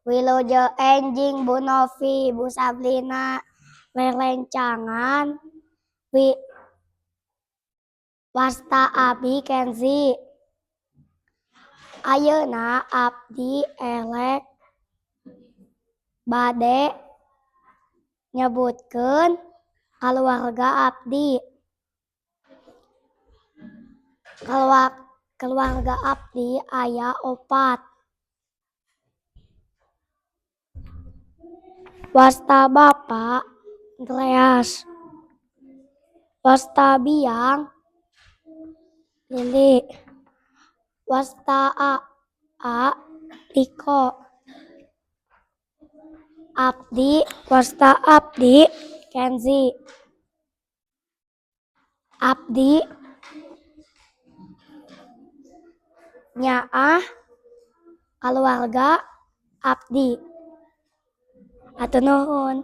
Wilujeng enjing Bu Novi, Bu Sabrina, rerencangan wi wasta abi Kenzi. Ayeuna abdi elek bade nyebutkeun kaluarga abdi. Kaluarga abdi aya opat. Wasta bapa Andreas, wasta biang Lili, wasta aa Riko. Abdi wasta abdi Kenzi. Abdi nyaah kaluarga abdi. Hatur nuhun.